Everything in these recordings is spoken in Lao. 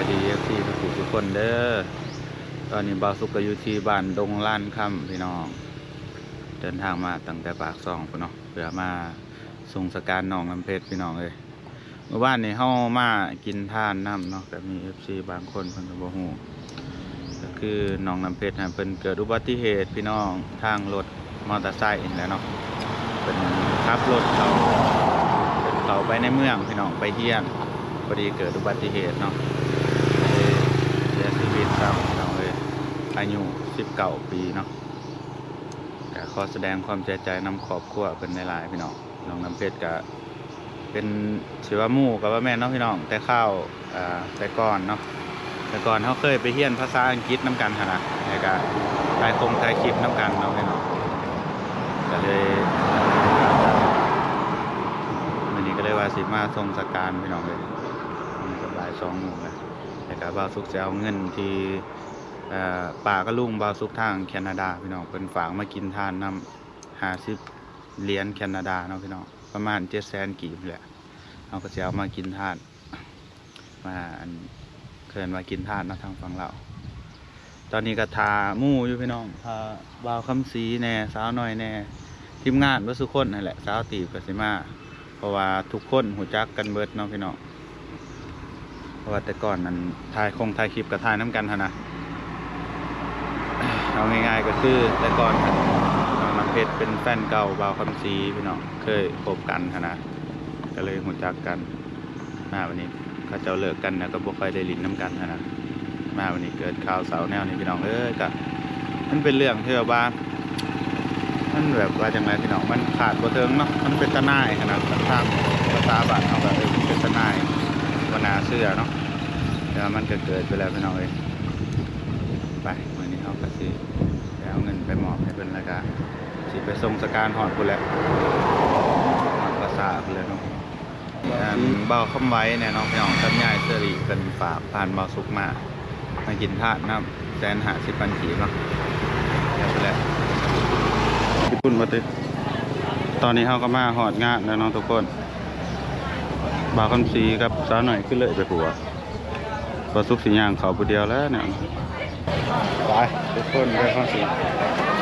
ເອັຟຊີທຸກຜູ້ທຸກຄົນເດີ. ຕອນນີ້ບ່າວສຸກກໍຢູ່ທີ່ບ້ານດົງລານຄຳພີ່ນ້ອງ, ເດີນທາງມາຕັ້ງແຕ່ປາກຊ່ອງພຸ້ນເນາະ ເພື່ອມາສົ່ງສະການນ້ອງນ້ຳເພັດພີ່ນ້ອງເອີຍ. ມື້ວານນີ້ເຮົາມາກິນທານນຳເນາະ, ກໍມີເອັຟຊີບາງຄົນເພິ່ນກໍບໍ່ຮູ້ ກໍຄືນ້ອງນ້ຳເພັດຫັ້ນເພິ່ນເກີດອຸບັດຕິເຫດພີ່ນ້ອງ, ທາງລົດ ມໍເຕີໄຊນີ້ແຫຼະເນາະ, ເພິ່ນຂັບລົດເຂົ້າ ເຂົ້າໄປໃນເມືອງພີ່ນ້ອງ ໄປຮຽນ, ພໍດີເກີດອຸບັດຕິເຫດເນາະ ເສຍຊີວິດຊະພີ່ນ້ອງເອີຍ, ອາຍຸສິບເກົ້າປີເນາະ. ກໍຂໍສະແດງຄວາມເສຍໃຈນຳຄອບຄົວເພິ່ນຫຼາຍໆພີ່ນ້ອງ. ນ້ອງນ້ຳເພັດກໍເປັນ ຊິວ່າໝູ່ກໍບໍ່ແມ່ນເນາະພີ່ນ້ອງ, ແຕ່ຄາວ ອ່າ ແຕ່ກ່ອນເນາະ, ແຕ່ກ່ອນເຮົາເຄີຍໄປຮຽນພາສາອັງກິດນຳກັນຫັ້ນນະ, ແລ້ວກໍຖ່າຍຄົງຖ່າຍຄລິບນຳກັນເນາະພີ່ນ້ອງ. ກໍເລີຍ ມື້ນີ້ກໍເລີຍວ່າຊິມາສົ່ງສະການພີ່ນ້ອງເອີຍ, ນີ້ກໍບ່າຍສອງໂມງແລ້ວ. ແລ້ວກໍບ່າວສຸກຊິເອົາເງິນທີ່ ເອີ ປ້າກັບລຸງບ່າວສຸກທາງແຄນາດາພີ່ນ້ອງ ເພິ່ນຝາກມາກິນທານນຳ ຫ້າສິບຫຼຽນແຄນາດາເນາະພີ່ນ້ອງ, ປະມານເຈັດແສນກີບນີ້ແຫຼະ. ເຮົາກໍຊິເອົາມາກິນທານ ມາ ອັນ ເອີ້ນວ່າກິນທານເນາະ ທາງຝັ່ງລາວ. ຕອນນີ້ກໍຖ້າໝູ່ຢູ່ພີ່ນ້ອງ, ຖ້າບ່າວຄຳສີແດ່ ສາວນ້ອຍແດ່ ທີມງານເບິດສູ່ຄົນຫັ້ນແຫຼະ, ສາວຕີບກໍຊິມາ ເພາະວ່າທຸກຄົນຮູ້ຈັກກັນເບິດເນາະພີ່ນ້ອງ. ເພາະວ່າແຕ່ກ່ອນນັ້ນຖ່າຍຄົງຖ່າຍຄລິບກໍຖ່າຍນຳກັນຫັ້ນນະ, ເອົາງ່າຍໆກໍຄືແຕ່ກ່ອນນັ້ນ ນ້ອງນ້ຳເພັດເປັນແຟນເກົ່າບ່າວຄຳສີພີ່ນ້ອງ, ເຄີຍຄົບກັນຫັ້ນນະ ກໍເລີຍຮູ້ຈັກກັນ. ມາບັດນີ້ເຂົາເຈົ້າເລີກກັນແລ້ວກໍບໍ່ຄ່ອຍໄດ້ຫຼິ້ນນຳກັນຫັ້ນນະ, ມາບັດນີ້ເກີດຂ່າວເສົ້າແນວນີ້ພີ່ນ້ອງເອີຍ. ກໍມັນເປັນເລື່ອງທີ່ແບບວ່າ ມັນແບບວ່າຈັ່ງໃດພີ່ນ້ອງ, ມັນຄາດບໍ່ເຖິງເນາະ, ມັນເປັນຕາໜ່າຍຫັ້ນນະ, ທາງພາສາບ້ານເຮົາກໍເອີ້ນເປັນຕາໜ່າຍ, ບໍ່ໜ້າເຊື່ອເນາະ, ແຕ່ວ່າມັນກໍເກີດໄປແລ້ວພີ່ນ້ອງເອີຍ. ໄປ ມື້ນີ້ເຮົາກໍຊິໄປເອົາເງິນໄປມອບໃຫ້ເພິ່ນ ແລ້ວກໍຊິໄປສົ່ງສະການຮອດພຸ້ນແຫຼະ, ຮອດປາສາດພຸ້ນແຫຼະເນາະ. ອັນ ບ່າວຄຳໄວແນ່ເນາະພີ່ນ້ອງ ກັບຍາຍເຊີຣີ ເພິ່ນຝາກຜ່ານບ່າວສຸກມາ ມາກິນທານນຳ ແສນຫ້າສິບພັນກີບເນາະ. ແລ້ວພຸ້ນແຫຼະ ຍີ່ປຸ່ນບໍ່ຕິ. ຕອນນີ້ເຮົາກໍມາຮອດງານແລ້ວເນາະທຸກຄົນ, ບ່າວຄຳສີກັບສາວໜ້ອຍຄືເລີຍໄປພຸ້ນ. ບ່າວສຸກຊິຍ່າງເຂົ້າຜູ້ດຽວແລ້ວແນວນີ້. ໄປທຸກຄົນ ດຽວເຮົາຊິ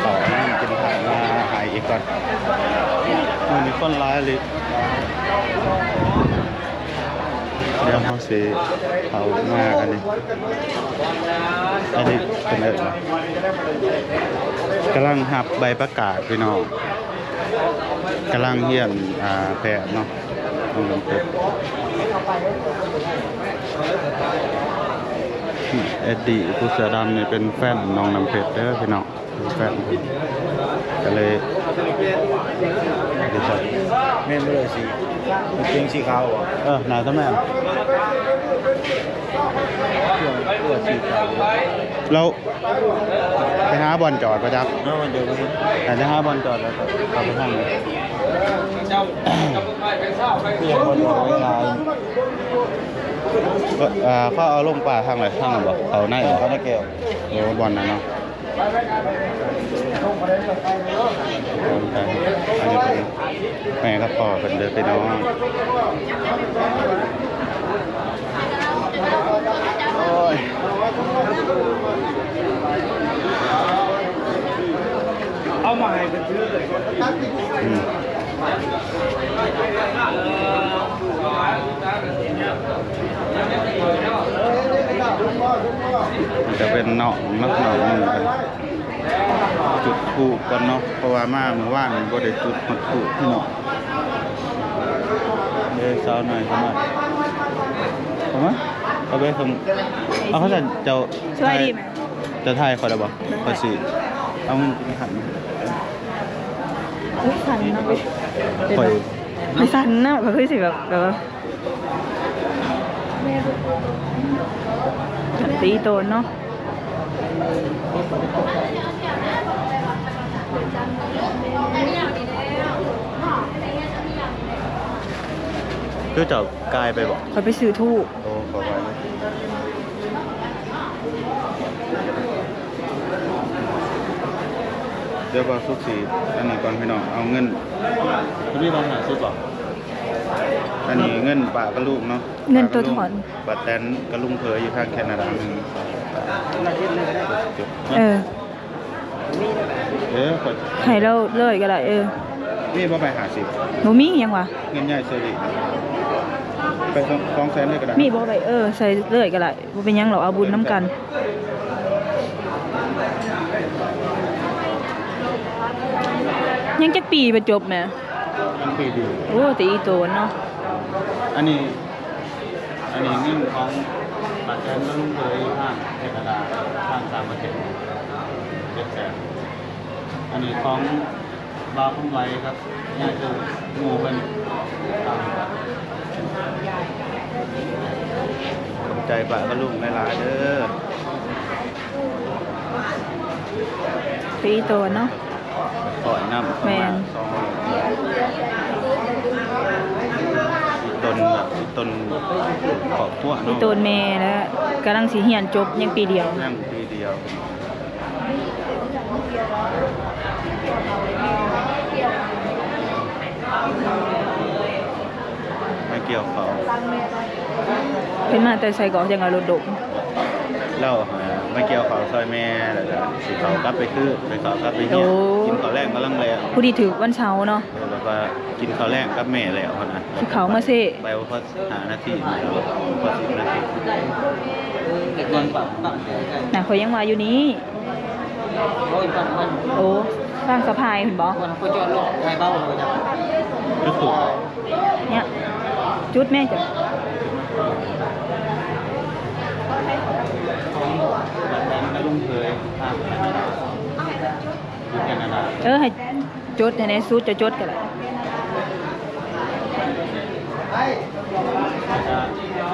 ເຂົ້ານ້ຳກິນທານມາໃຫ້ອີກກ່ອນ, ມື້ນີ້ຄົນຫຼາຍອີ່ຫຼີ. ດຽວເຮົາຊິເຂົ້າມາ ອັນນີ້ ອັນນີ້ເພິ່ນເອີ້ນວ່າ ກຳລັງຮັບໃບປະກາດພີ່ນ້ອງ. ກຳລັງຮຽນ ອ່າ ແພດເນາະ ນ້ອງນ້ຳເພັດ. ເອັດດີ້ ຜູ້ເສື້ອດຳນີ້ເປັນແຟນນ້ອງນ້ຳເພັດເດີພີ່ນ້ອງ, ເປັນແຟນ ກໍເລີຍ ແມ່ນບໍ່ເລີຍ ສີ ກາງເກງສີຂາວບໍ່? ເອີ ໜ້າຈະແມ່ນ ເສື້ອ ເສື້ອສີຂາວ ແລ້ວ ໄປຫາບ່ອນຈອດບໍ່ຈັກ? ຫາບ່ອນຈອດບໍ່ເຫັນ. ໜ້າຈະຫາບ່ອນຈອດແລ້ວກໍເຂົ້າໄປທາງນີ້. ເອີ ເຂົາເອົາລົງປ່າທາງໃດ? ທາງນັ້ນບໍ່? ເຂົ້າໃນບໍ່? ເຂົ້າໃນແກ້ວ. ໂອ້ ບ່ອນນັ້ນເນາະ. ອັນນີ້ເປັນ ແມ່ກັບພໍ່ເພິ່ນເດີພີ່ນ້ອງ. ໂອ້ຍ ເອົາມາໃຫ້ເພິ່ນຖືເລີຍ. ອືມ ຈະເປັນນ້ອງເນາະ ນ້ອງໜຶ່ງ. ຈຸດທູບກ່ອນເນາະ ເພາະວ່າມາມື້ວານນີ້ບໍ່ໄດ້ຈຸດຮອດທູບພີ່ນ້ອງ. ເອີ ສາວນ້ອຍເຂົ້າມາ ເຂົ້າມາ ເຂົ້າໄປເບິ່ງ. ເອົາ ເຂົາຊັ້ນເຈົ້າ ສະບາຍດີແມ່. ເຈົ້າຖ່າຍຂ້ອຍໄດ້ບໍ່? ໄດ້. ຂ້ອຍຊິເອົາເງິນໄປໃຫ້. ໂອ້ຍ ສັ່ນນະເວີຍ. ຂ້ອຍ ຂ້ອຍສັ່ນນະ ຂ້ອຍຄືຊິແບບ ແບບວ່າ ກັນຕີໂຕນເນາະ. ຄືເຈົ້າກາຍໄປບໍ່? ຂ້ອຍໄປຊື້ທູບ. ໂອ້ ຂໍໄປເລີຍ. ດຽວບ່າວສຸກຊິອັນນີ້ກ່ອນພີ່ນ້ອງ ເອົາເງິນ ມີຮ້ອຍຫ້າສິບບໍ່? ອັນນີ້ເງິນປ້າກັບລຸງເນາະ ເງິນໂຕຖອນ ປ້າກັບລຸງ ປ້າແຕນກັບລຸງເຜີຍຢູ່ທາງແຄນາດາ ໜຶ່ງ ສອງ ສາມ ເອີ ເອີ ຂ້ອຍໃຫ້ລາວເລີຍກໍໄດ້ ເອີ ມີບໍ່ໃບຫ້າສິບ ບໍ່ມີຫຍັງຫວາ ເງິນໃຫຍ່ເຊີລີ ໄປສອງ ສອງແສນເລີຍກໍໄດ້ ມີບໍ່ໃບ ເອີ ໃສ່ເລີຍກໍໄດ້ ບໍ່ເປັນຫຍັງດອກ ເອົາບຸນນຳກັນ ຍັງຈັກປີບໍ່ຈົບແມະ ຍັງປີດຽວ ໂອ້ ແຕ່ອີໂຕນເນາະ ອັນນີ້ ອັນນີ້ເງິນຂອງປ້າແຕນກັບລຸງເຜີຍຢູ່ທາງແຄນາດາ ທາງຕ່າງປະເທດ ເຈັດແສນ ອັນນີ້ຂອງບ່າວຄຳໄວກັບຍາຍຕູ້ ໝູ່ເພິ່ນ ຂອບໃຈປ້າກັບລຸງຫຼາຍໆເດີ. ຕີໂຕນເນາະ ຂ້ອຍນຳ ແມ່ນ ສອງ ອີ່ຕົນແບບ ອີ່ຕົນຄອບຄົວເນາະ ອີ່ຕົນແມ່ ແລະ ກຳລັງຊິຮຽນຈົບ ຍັງປີດຽວ ຍັງປີດຽວ ມາກ່ຽວເຂົ້າ ເພິ່ນມາແຕ່ໃສກໍ ຈັ່ງວ່າລົດດົກ ລາວຫາມາກ່ຽວເຂົ້າຊ່ອຍແມ່ ແລ້ວກໍຊິເຂົ້າກັບໄປຄື ໄປເຂົ້າກັບໄປຮຽນ ໂອ້ ກິນເຂົ້າແລງກຳລັງແລ້ວ ພໍດີຖືກວັນເສົາເນາະ ເອີ ແບບວ່າກິນເຂົ້າແລງກັບແມ່ແລ້ວຫັ້ນນະ ຊິເຂົ້າມາເຊ ໄປບໍ່ພໍຫ້ານາທີ ບໍ່ພໍສິບນາທີ ນະ ຂ້ອຍຍັງວ່າຢູ່ນີ້ ໂອ້ຍ ບ້ານມັນ ໂອ້ ທາງສະພາຍພຸ້ນບໍ? ມັນກໍຈອດລົດໄທເບົາ ເຂົາຈະ ຈຸດທູບ ເນີ້ຍ ຈຸດແມ່ເຈົ້າ ແມ່ນກະລຸງເຂີຍ ຢູ່ແຄນາດາ ເອີ ໃຫ້ ຈົດໃຫ້ແດ່ ສູດຈະຈົດກໍໄດ້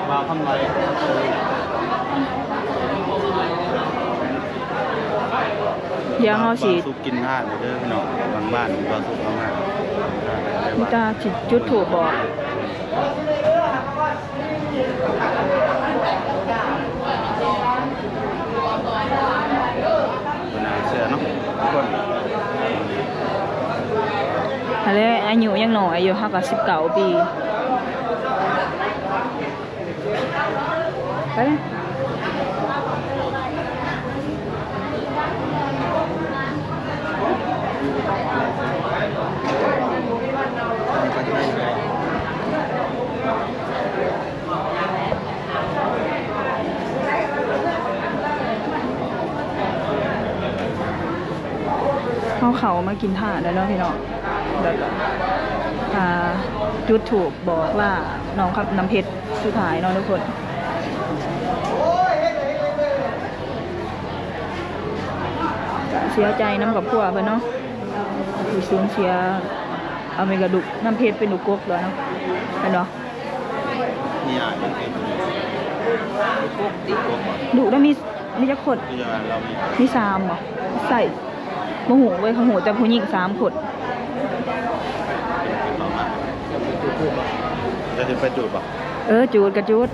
ບ່າວຄຳໄວ ດຽວເຮົາຊິ ບ່າວສຸກກິນທານເດີພີ່ນ້ອງ ບາງບ້ານບ່າວສຸກເອົາມາ ມີແຕ່ຊິຈຸດທູບບອກ. ບໍ່ໜ້າເຊື່ອເນາະ ຄົນ ຫັ້ນແຫຼະ ອາຍຸຍັງນ້ອຍຢູ່ ເຮົາກໍສິບເກົ້າປີ ໄປ. ເຮົາເຂົ້າມາກິນທານແລ້ວເນາະພີ່ນ້ອງ ແລ້ວກໍ ອ່າ ຈຸດທູບບອກລານ້ອງກັບນ້ຳເພັດສຸດທ້າຍເນາະທຸກຄົນ. ກະເສຍໃຈນຳຄອບຄົວເພິ່ນເນາະ ທີ່ສູນເສຍ ເອົາແມ່ນກະດູກນ້ຳເພັດເປັນລູກກົກແລ້ວເນາະ ແມ່ນບໍ່? ມີອ້າຍເປັນເພັດ ລູກລະມີ ມີຈັກຄົນ? ຄືວ່າລາວມີ ມີສາມບໍ່? ໃຊ່ ບໍ່ຮູ້ເວີຍ ເຂົາຮູ້ແຕ່ຜູ້ຍິງສາມຄົນ. ຈະໄປຈູດບໍ່? ເອີ ຈູດກະຈູດ.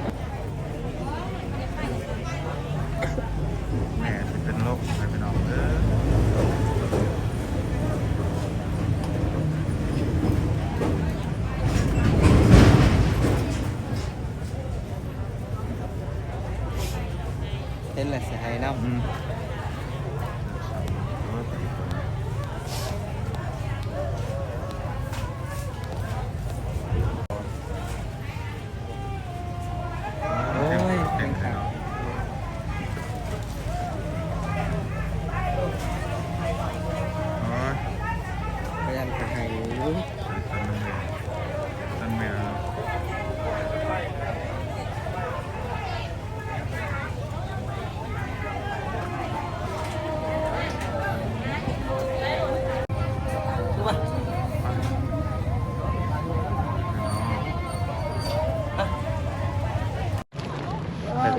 ແມ່ຊິເປັນລົມ ພີ່ນ້ອງເອີຍ. ເຫັນແລ້ວຊິໄຫ້ນຳ. ອືມ. ໂອ້ຍ ເກັ່ງຄັກ. ໂອ້ຍ ພະຍານກໍໃຫ້ຢູ່.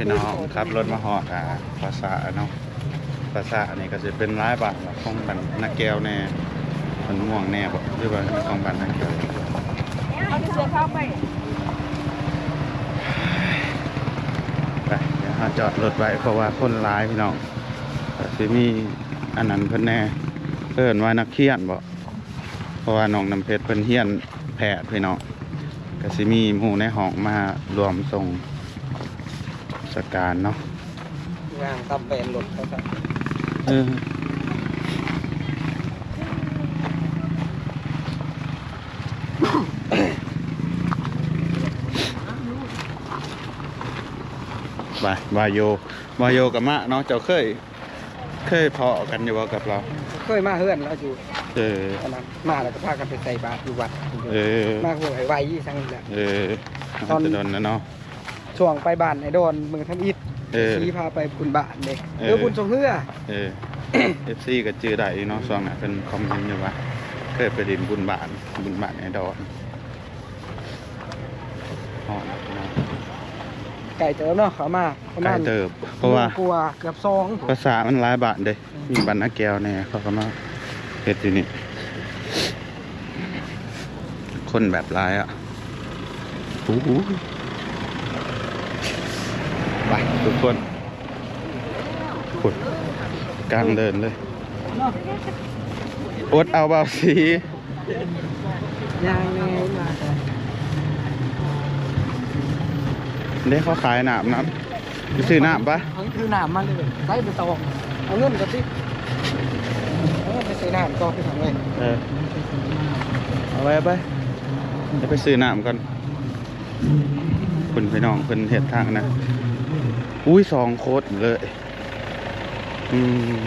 ພີ່ນ້ອງ ຂັບລົດມາຮອດ ອ່າ ປາສາດເນາະ. ປາສາດນີ້ກໍຊິເປັນຫຼາຍບ້ານ ຂອງບ້ານນາແກ້ວແດ່ ບ້ານມ່ວງແດ່ບໍ ຫຼືວ່າຂອງບ້ານນາແກ້ວ. ໄປ ດຽວເຮົາຈອດລົດໄວ້ ເພາະວ່າຄົນຫຼາຍພີ່ນ້ອງ ກໍຊິມີອັນນັ້ນເພິ່ນແດ່ ເອີ້ນວ່ານັກຮຽນບໍ ເພາະວ່ານ້ອງນ້ຳເພັດເພິ່ນຮຽນແພດພີ່ນ້ອງ. ກໍຊິມີໝູ່ໃນຫ້ອງມາລວມສົ່ງສະການເນາະ ຍ່າງຕຳແປນລົດເຂົາຊະ ເອີ ວ່າ ວ່າໂຍ ວ່າໂຍກັບມະເນາະ ເຈົ້າເຄີຍ ເຄີຍພໍ້ກັນຢູ່ບໍ່ກັບລາວ? ເຄີຍມາເຮືອນລາວຢູ່ ເອີ ຕອນນັ້ນມາແລ້ວກໍພາກັນໄປໃສ່ບາດຢູ່ວັດ ເອີ ມາຫ້ວຍໄວຊັ້ນແຫຼະ ເອີ ຕອນແຕ່ດົນແລ້ວເນາະ ຊ່ວງໄປບ້ານໄອ້ດອນເມືອງທຳອິດ ເອີ ຊີພາໄປບຸນບ້ານເດ້ ເອີ ເອີ ບຸນຊ່ວງເຮືອ ເອີ ເອັຟຊີກໍຈື່ໄດ້ຢູ່ເນາະ ຊ່ວງນັ້ນເພິ່ນຄອມເມັນຢູ່ວ່າເຄີຍໄປຫຼິ້ນບຸນບ້ານ ບຸນບ້ານໄອ້ດອນ ຮອດແລ້ວເນາະ ໄກເຕີບເນາະ ເຂົ້າມາ ປະມານ ໄກເຕີບ ເພາະວ່າ ເດືອນກວ່າ ເກືອບສອງ ພາສາມັນຫຼາຍບ້ານເດ້ ອືມ ມີບ້ານນາແກ້ວແດ່ ເຂົາກໍມາເຮັດຢູ່ນີ້ ຄົນແບບຫຼາຍອະ ໂອ້ໂຫ ໄປທຸກຄົນ ພຸ້ນ ກາງເດີ່ນເລີຍ ອົດເອົາບ່າວສີ ຍ່າງແນ່ມາ ເດ້ ເຂົາຂາຍນ້ຳນຳ ໄປຊື້ນ້ຳປະ ເອົາ ຖືນ້ຳມາເລີຍ ໄດ້ໄປຕອງ ເອົາເງິນກ່ອນຕິ ເອົາເງິນໄປຊື້ນ້ຳຕໍ່ ພີ່ນ້ອງເອີຍ ເອີ ເອົາໄວ້ ເອົາໄປ ດຽວໄປຊື້ນ້ຳກ່ອນ ພຸ້ນ ພີ່ນ້ອງ ເພິ່ນເຮັດທາງນະ ອຸ້ຍ ສອງຄົນເລີຍ ອືມ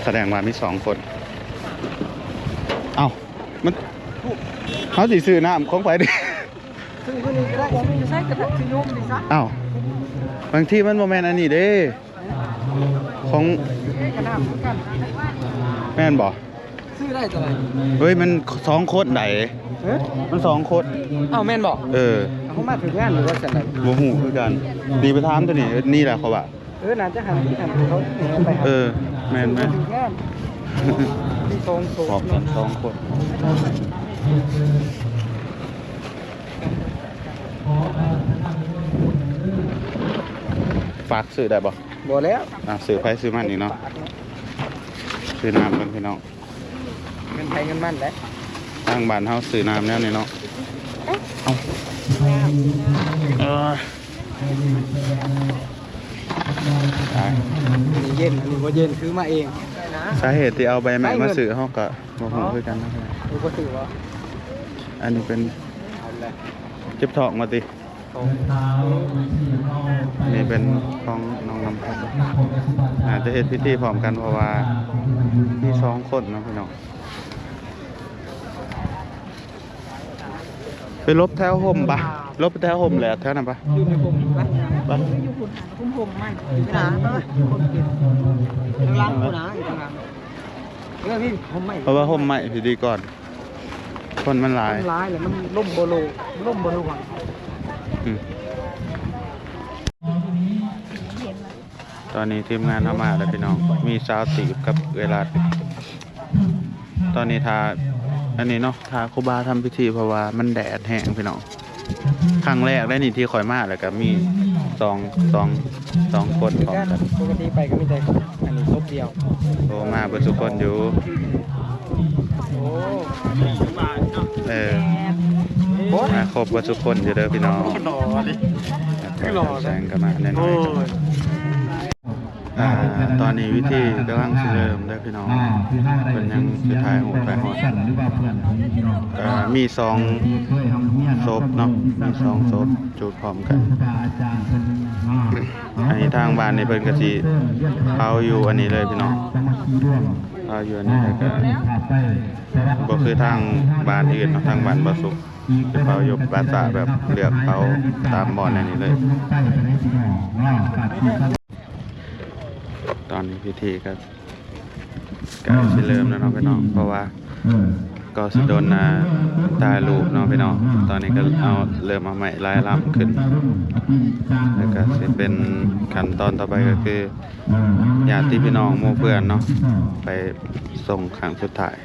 ສະແດງວ່າມີສອງຄົນ ເອົ້າ ມັນ ເຮົາຊິຊື້ນ້ຳຂອງໃຜດີ? ຊື້ຢູ່ນີ້ກໍໄດ້ ຊື້ຢູ່ໃສກໍໄດ້ ຊື້ຢູ່ນີ້ຊະ ເອົ້າ ບາງທີມັນບໍ່ແມ່ນອັນນີ້ເດ້ ຂອງ ກໍນ້ຳຄືກັນ ແມ່ນບໍ່? ຊື້ໄດ້ຕົວໃດ? ເຮີ້ຍ ມັນສອງຄົນໃດ ຮະ? ມັນສອງຄົນ ເອົ້າ ແມ່ນບໍ່? ເອີ ເຮົາມາຖືກງານຫຼືວ່າຈັ່ງໃດ? ບໍ່ຮູ້ຄືກັນ ນີ້ໄປຖາມຕົວນີ້ ນີ້ແຫຼະເຂົາວ່າ ເອີ ໜ້າຈະຫັນ ຫັນເຂົາແຫ່ໄປ ເອີ ແມ່ນໆ ຖືກງານ ມີສອງຄົນ ພ້ອມກັນສອງຄົນ ຝາກຊື້ໄດ້ບໍ່? ບໍ່ແລ້ວ ອ່າ ຊື້ໃຜຊື້ມັນອີກເນາະ ຊື້ນ້ຳກ່ອນພີ່ນ້ອງ ເງິນໃຜເງິນມັນແຫຼະ ທາງບ້ານເຮົາຊື້ນ້ຳແນວນີ້ເນາະ ເອົ້າ ເອີ ຕາຍ ອັນນີ້ເຢັນ ອັນນີ້ບໍ່ເຢັນ ຖືມາເອງ ສາເຫດທີ່ເອົາໃບໄມ້ມາຊື້ເຮົາກໍບໍ່ຮູ້ຄືກັນເນາະ ບໍ່ຊື້ບໍ່ ອັນນີ້ເປັນ ເຈັບທ້ອງວ່າຕິ? ນີ້ເປັນຂອງນ້ອງນ້ຳພັນ ໜ້າຈະເຮັດພິທີພ້ອມກັນ ເພາະວ່າມີສອງຄົນເນາະພີ່ນ້ອງ ໄປຫຼົບແຖວຮົ່ມປະ ຫຼົບໄປແຖວຮົ່ມແຫຼະ ແຖວນັ້ນປະ ຢູ່ໃນຮົ່ມປະ ໄປ ຢູ່ພຸ້ນຫັ້ນ ຮົ່ມໆ ມັນ ຢູ່ທາງ ທາງຫຼັງພຸ້ນນະ ຢູ່ທາງຫຼັງ ເອີ ພີ່ ຮົ່ມໄມ້ ເພາະວ່າຮົ່ມໄມ້ຊິດີກວ່າ ຄົນມັນຫຼາຍ ຄົນຫຼາຍແລ້ວມັນລົມບໍ່ໂລ ລົມບໍ່ລວງ ອືມ ຕອນນີ້ທີມງານເຮົາມາແລ້ວພີ່ນ້ອງ ມີສາວຕີບກັບເອື້ອຍລັດ ຕອນນີ້ຖ້າ ອັນນີ້ເນາະ ຖ້າຄູບາທຳພິທີ ເພາະວ່າມັນແດດແຮງພີ່ນ້ອງ ຄັ້ງແລກໄດ໋ນີ້ທີ່ຂ້ອຍມາ ແລ້ວກໍມີສອງ ສອງ ສອງຄົນພ້ອມກັນ ປົກກະຕິໄປກໍມີແຕ່ອັນນີ້ສົບດຽວ ໂອ້ ມາເບິດທຸກຄົນຢູ່ ໂອ້ ເອີ ໂອ້ຍ ມາຄົບເບິດທຸກຄົນຢູ່ເດີພີ່ນ້ອງ ຫຼໍ່ເດ ແສງກໍມາແນ່ນອນ ໂອ້ຍ ອ່າ ຕອນນີ້ພິທີກຳລັງຊິເລີ່ມເດີພີ່ນ້ອງ ເພິ່ນຍັງຊິຖ່າຍຮູບຖ່າຍຮອດ ກໍມີສອງສົບເນາະ ມີສອງສົບ ຈູດພ້ອມກັນ ອັນນີ້ທາງບ້ານນີ້ເພິ່ນກໍຊິເຜົາຢູ່ອັນນີ້ເລີຍພີ່ນ້ອງ ເຜົາຢູ່ອັນນີ້ ແລ້ວກໍບໍ່ຄືທາງບ້ານອື່ນເນາະ ທາງບ້ານບໍ່ສຸກ ຊິເຜົາຢູ່ປ່າຊ້າ ແບບເລືອກເຜົາຕາມບ່ອນອັນນີ້ເລີຍ ຕອນນີ້ພິທີກໍ ໃກ້ຊິເລີ່ມແລ້ວເນາະພີ່ນ້ອງ ເພາະວ່າກໍຊິໂດນ ອ່າ ຖ່າຍຮູບເນາະພີ່ນ້ອງ ຕອນນີ້ກໍເອົາ ເລີ່ມເອົາໄມ້ລາຍລຳຂຶ້ນ ແລ້ວກໍຊິເປັນຂັ້ນຕອນຕໍ່ໄປກໍຄື ຍາດຕິພີ່ນ້ອງໝູ່ເພື່ອນເນາະ ໄປສົ່ງຄັ້ງສຸດທ້າຍ.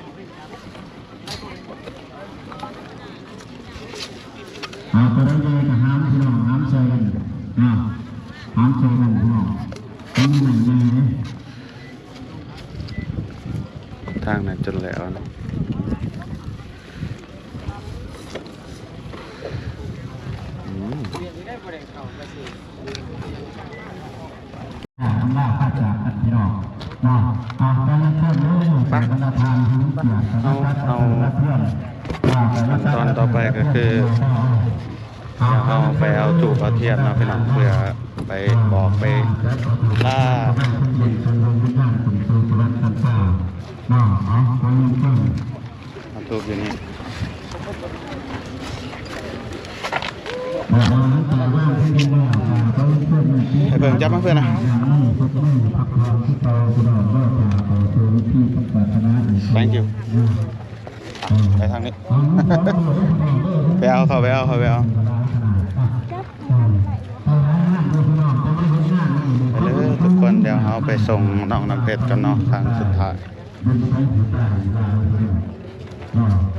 ເອົາ ຕົວໃດໃຫຍ່ກໍຫາມພີ່ນ້ອງ ຫາມຊ່ອຍກັນ ເອົາ ຫາມຊ່ອຍກັນພີ່ນ້ອງ ມັນມີໃຫຍ່ເດ້ ທາງນັ້ນຈົນແລ້ວເນາະ. ອຳລາພາຈາກກັນພີ່ນ້ອງເນາະ. ເອົາ ໄປເຊີນເດີ ບັນດາທ່ານຜູ້ມີກຽດ ເອົາ ເອົາ ຂັ້ນຕອນຕໍ່ໄປກໍຄື ດຽວເຮົາໄປເອົາທູບເອົາທຽນເນາະພີ່ນ້ອງ ເພື່ອໄປບອກໄປລາ ເອົາທູບຢູ່ນີ້ ໃຫ້ເບິ່ງ ຈັບມາເພື່ອນນະ Thank you. ໄປທາງນີ້ ໄປເອົາເຂົ້າ ໄປເອົາເຂົ້າ ໄປເອົາ ໄປເລີຍທຸກຄົນ. ດຽວເຮົາໄປສົ່ງນ້ອງນ້ຳເພັດກັນເນາະ ທາງສຸດທ້າຍ.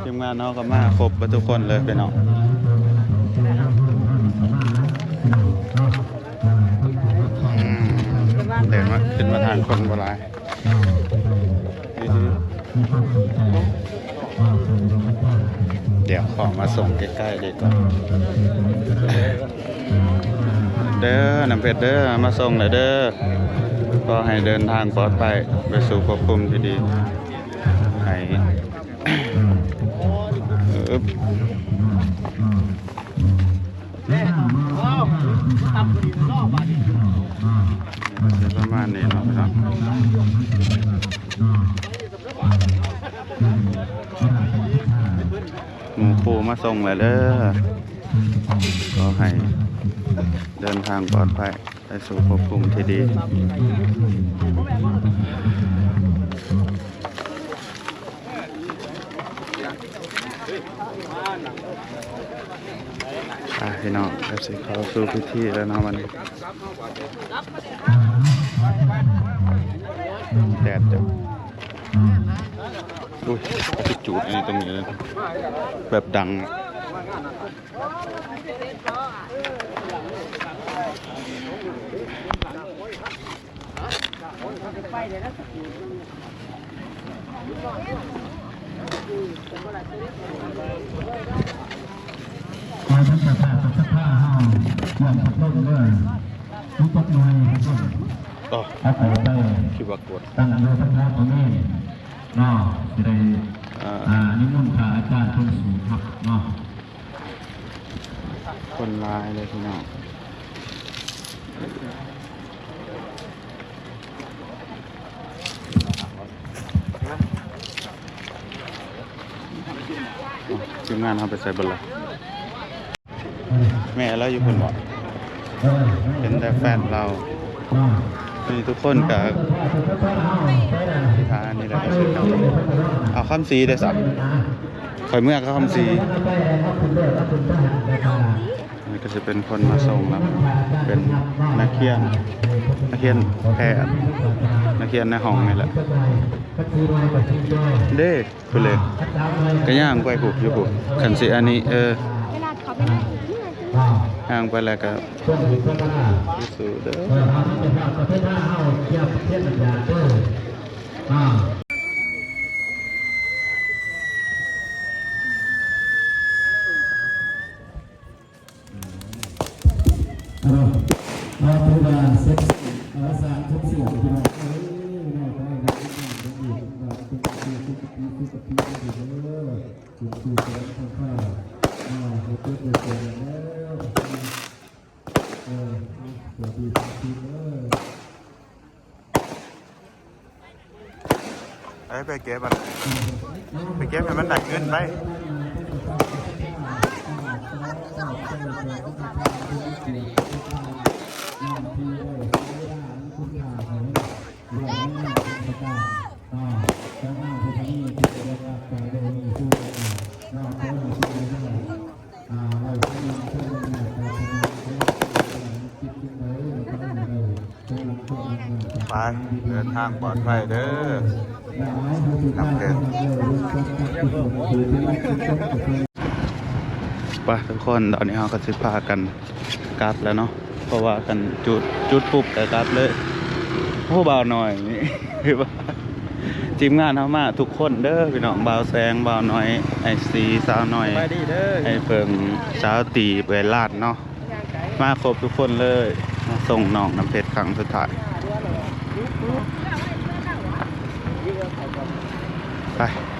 ທີມງານເຮົາກໍມາຄົບເບິດທຸກຄົນເລີຍພີ່ນ້ອງ. ອືມ ເດີນມາ ຂຶ້ນມາທາງຄົນບໍ່ຫຼາຍ. ດຽວຂໍມາສົ່ງໃກ້ໆດີກວ່າ ເດີ ນ້ຳເພັດເດີ ມາສົ່ງແລ້ວເດີ. ຂໍໃຫ້ເດີນທາງປອດໄພ ໄປສູ່ພົບພູມທີ່ດີ ໃຫ້ ອຶບ ປະມານນີ້ເນາະ ໝູ່ຄູ່ມາສົ່ງແລ້ວເດີ. ຂໍໃຫ້ເດີນທາງປອດໄພ ໄປສູ່ພົບພູມທີ່ດີ. ອ່າ ພີ່ນ້ອງ ກໍຊິເຂົ້າສູ່ພິທີແລ້ວເນາະ ບັດນີ້ ແດດເດີ. ອຸ້ຍ ໄປຈູດອັນນີ້ຕົງນີ້ເລີຍ ແບບດັງ. ຂໍເພິ່ນປະທານສະພາເຮົາ ກຽມປະສົງເດີ ມີຈັກໜ່ວຍປະສົງ ເອົາເຂົ້າໄປ ຄິດວ່າກົດ ຕັ້ງຢູ່ສະພາຕົງນີ້ເນາະ ຊິໄດ້ ອ່າ ອ່າ ນິມົນພະອາຈານເພິ່ນສູງຮັບເນາະ. ຄົນຫຼາຍເລີຍພີ່ນ້ອງ. ທີມງານເຮົາໄປໃສເບິດລະ? ແມ່ລາວຢູ່ພຸ້ນບໍ? ເຫັນແຕ່ແຟນລາວ. ນີ້ທຸກຄົນກະຊິຖ້າອັນນີ້ແຫຼະ ເອົາຄຳສີເດ້ຊະ. ຂ້ອຍເມືອກັບຄຳສີ. ນີ້ກໍຊິເປັນຄົນມາສົ່ງນຳ ເປັນນັກຮຽນ ນັກຮຽນແພດ ນັກຮຽນໃນຫ້ອງນີ້ແຫຼະ ເດ້. ພຸ້ນເລີຍ ກໍຍ່າງໄປພຸ້ນ ຢູ່ພຸ້ນ ຄັນຊິອັນນີ້ ເອີ ຍ່າງໄປແລ້ວກໍສູ້ໆເດີ. ເນາະ ເນາະ ຖືວ່າເສັດສິ້ນ ເອີ ສ້າງເສັດສິ້ນ ພີ່ນ້ອງເອີຍ ເນາະ ໄດ້ເລີຍ ເປັນສຸຂະປີ ສຸຂະປີ ສຸຂະປີ ເດີ ເປັນສຸຂະປີ ເນາະ ໃຫ້ເກີດໄດ້ເກີດແລ້ວ ເອີ ເອົາ ສະບາຍດີ ເດີ. ເອີ ໄປເກັບມັນ ໄປເກັບໃຫ້ມັນໄດ້ເງິນໄປ. ໄປ ເດີນທາງປອດໄພເດີ ນຳເດີນ. ໄປທຸກຄົນ ຕອນນີ້ເຮົາກໍຊິພາກັນກັບແລ້ວເນາະ ເພາະວ່າຄັນຈຸດ ຈຸດປຸບກໍກັບເລີຍ. ໂອ້ ບ່າວນ້ອຍນີ້ ທີມງານເຮົາມາທຸກຄົນເດີພີ່ນ້ອງ ບ່າວແສງ ບ່າວນ້ອຍ ອ້າຍສີ ສາວນ້ອຍ ສະບາຍດີເດີ ອ້າຍເຜິ້ງ ສາວຕີບ ເອື້ອຍຫຼ້ານເນາະ. ມາຄົບທຸກຄົນເລີຍ ມາສົ່ງນ້ອງນ້ຳເພັດຄັ້ງສຸດທ້າຍ. ໄປ